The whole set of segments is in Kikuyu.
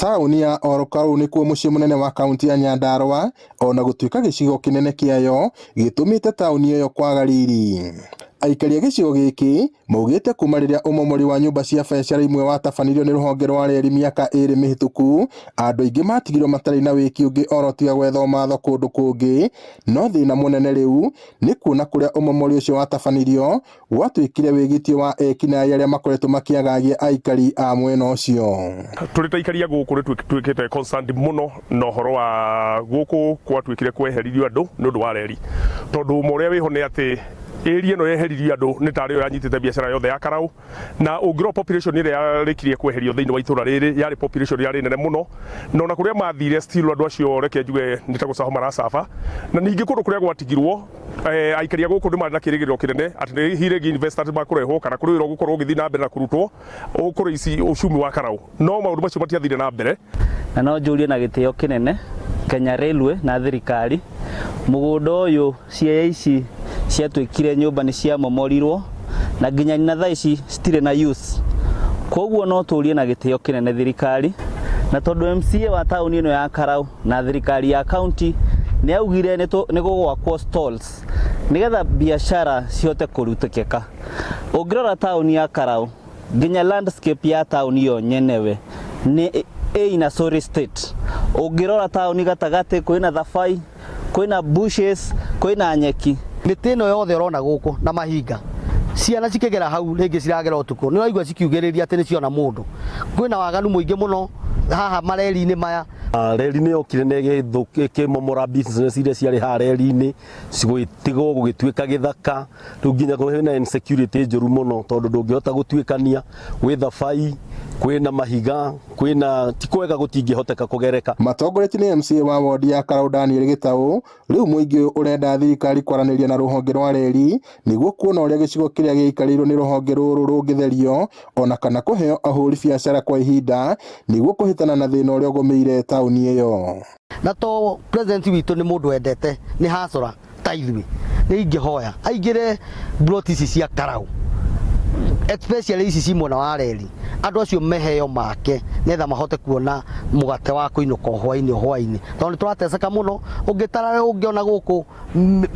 Taũni ya Ol Kalou nĩkuo mũciĩ mũnene wa kaunti ya Nyandarua ona gũtuĩka gĩcigo kĩnene kĩayo gĩtũmĩte taũni ĩyo kwaga riri. Aikari a gĩcigo gĩkĩ maugĩte kuma rĩrĩa ũmomori wa nyũmba cia biacara imwe watabanirio nĩ rũhonge rwa reri mĩaka ĩrĩ mĩhĩtũku, andũ aingĩ matigirwo matarĩ na wĩki ũngĩ oro tiga gwetha ũmatho kũndũ kũngĩ, no thĩna mũnene rĩu nĩ kuona kũrĩa ũmomori ũcio watabanirio gwatuĩkire wĩgitio wa ekinaĩ arĩa makoretwo makĩagagia aikari a mwena ũcio. Tũrĩ ta aikari a gũkũ nĩ tuĩkĩte concerned mũno na ũhoro wa gũkũ gwatuĩkire kweheririo andũ nĩ ũndũ wa reri, tondũ ũma ũrĩa wĩho nĩ atĩ area ĩno yeheririo andũ nĩ tarĩ yo yanyitĩte biacara yothe ya Karau, na ũngĩrora population ĩrĩa yarĩkirie kweherio thĩinĩ wa itũra rĩrĩ yarĩ population yarĩ nene mũno, na ona kũrĩa mathire still andũ acio reke njuge nĩ ta gũcaba maracaba, na ningĩ kũndũ kũrĩa gwatigirwo aikari a gũkũ nĩ marĩ na kĩrĩgĩrĩro kĩnene atĩ nĩ hihi rĩngĩ investors makũrehwo kana kũrĩ wĩra ũgũkorwo ũgĩthiĩ na mbere na kũrutwo ũkũrĩici uchumi wa Karau, no maũndũ macio matiathire na mbere. Na no njũrie na gĩtĩo kĩnene Kenya Railway na thirikari, mũgũnda ũyũ ciea ici ciatuĩkire nyũmba nĩ ciamomorirwo na nginya na thaa ici citirĩ na use. Koguo no tũrie na gĩtĩo kĩnene thirikari, na tondũ MCA wa taũni ĩno ya Karau na thirikari ya county nĩ augire nĩ gũgwakwo stalls nĩgetha biacara cihote kũrutĩkĩka. Ũngĩrora taũni ya Karau nginya landscape ya taũni yo nyenewe nĩ ĩ in a sorry state. Ũngĩrora taũni gatagatĩ kwĩna thabai, kwĩna bushes, kwĩna nyeki. Mĩtĩ ĩno yothe ũrona gũkũ na mahinga, ciana cikĩgera hau rĩngĩ ciragera ũtukũ, nĩ ũraigua cikiugĩrĩria atĩ nĩ ciona mũndũ. Kwĩna waganu mũingĩ mũno haha mareri-inĩ maya. Reri nĩ yokire na ĩkĩmomora business iria ciarĩ haha reri-inĩ, gũgĩtigwo gũgĩtuĩka gĩthaka, rĩu nginya kwĩna insecurity njũru mũno tondũ ndũngĩhota gũtuĩkania, gwĩ thabai, kwĩna mahiga, kwĩna ti kwega gũtingĩhoteka kũgereka. Matongoretio nĩ MCA wa wodi ya Karau Daniel Gĩtaũ, rĩu mũingĩ ũyũ ũrenda thirikari kwaranĩria na rũhonge rwa reri nĩguo kuona ũrĩa gĩcigo kĩrĩa gĩikarĩirwo nĩ rũhonge rũrũ rũngĩtherio ona kana kũheo ahũri biacara kwa ihinda nĩguo kũhĩtana na thĩna ũrĩa ũgũmĩire taũni ĩyo. Na to president witũ nĩ mũndũ wendete nĩ hacora ta ithuĩ, nĩ ingĩhoya aingĩre plot ici cia Karau, especially ici ci mwena wa reri, andũ acio meheo make nĩgetha mahote kuona mũgate wa kũinũka o hwainĩ o hwainĩ, tondũ nĩ tũrateseka mũno. Ũngĩtara ũngĩona gũkũ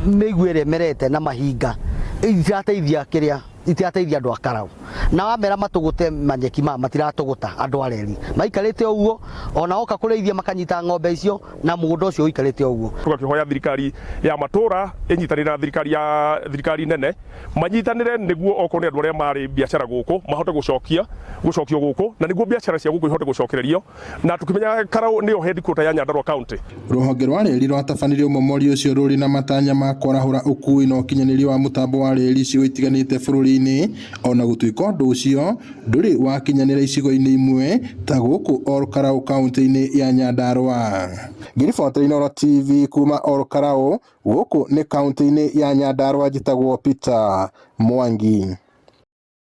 mĩigua ĩrĩa ĩmerete na mahinga itirateithia kĩrĩa itirateithia andũ a Karau, na wamera matũgũte manyeki maya matiratũgũta. Andũ a reri maikarĩte ũguo, ona oka kũrĩithia makanyita ng'ombe icio na mũgũnda ũcio ũikarĩte ũguo. Tũgakĩhoya thirikari ya matũra ĩnyitanĩre na thirikari ya thirikari nene, manyitanĩre nĩguo okorwo nĩ andũ arĩa marĩ biacara gũkũ mahote gũcokia gũcokio gũkũ, na nĩguo biacara cia gũkũ ihote gũcokererio, na tũkĩmenyaga Karau nĩyo headquarter ya Nyandarua County. Rũhonge rwa reri rwatabanirie ũmomori ũcio rũrĩ na matanya ma kwarahũra ũkuui na ũkinyanĩria wa mũtambo wa reri icigo itiganĩte bũrũri-inĩ, ona gũtuĩka ũndũ ũcio ndũrĩ wakinyanĩra icigo-inĩ imwe ta gũkũ Ol Kalou kaunti-inĩ ya Nyandarua. Ngĩribotera Inooro TV kuma Ol Kalou gũkũ nĩ kaunti-inĩ ya Nyandarua, njĩtagwo Peter Mwangi.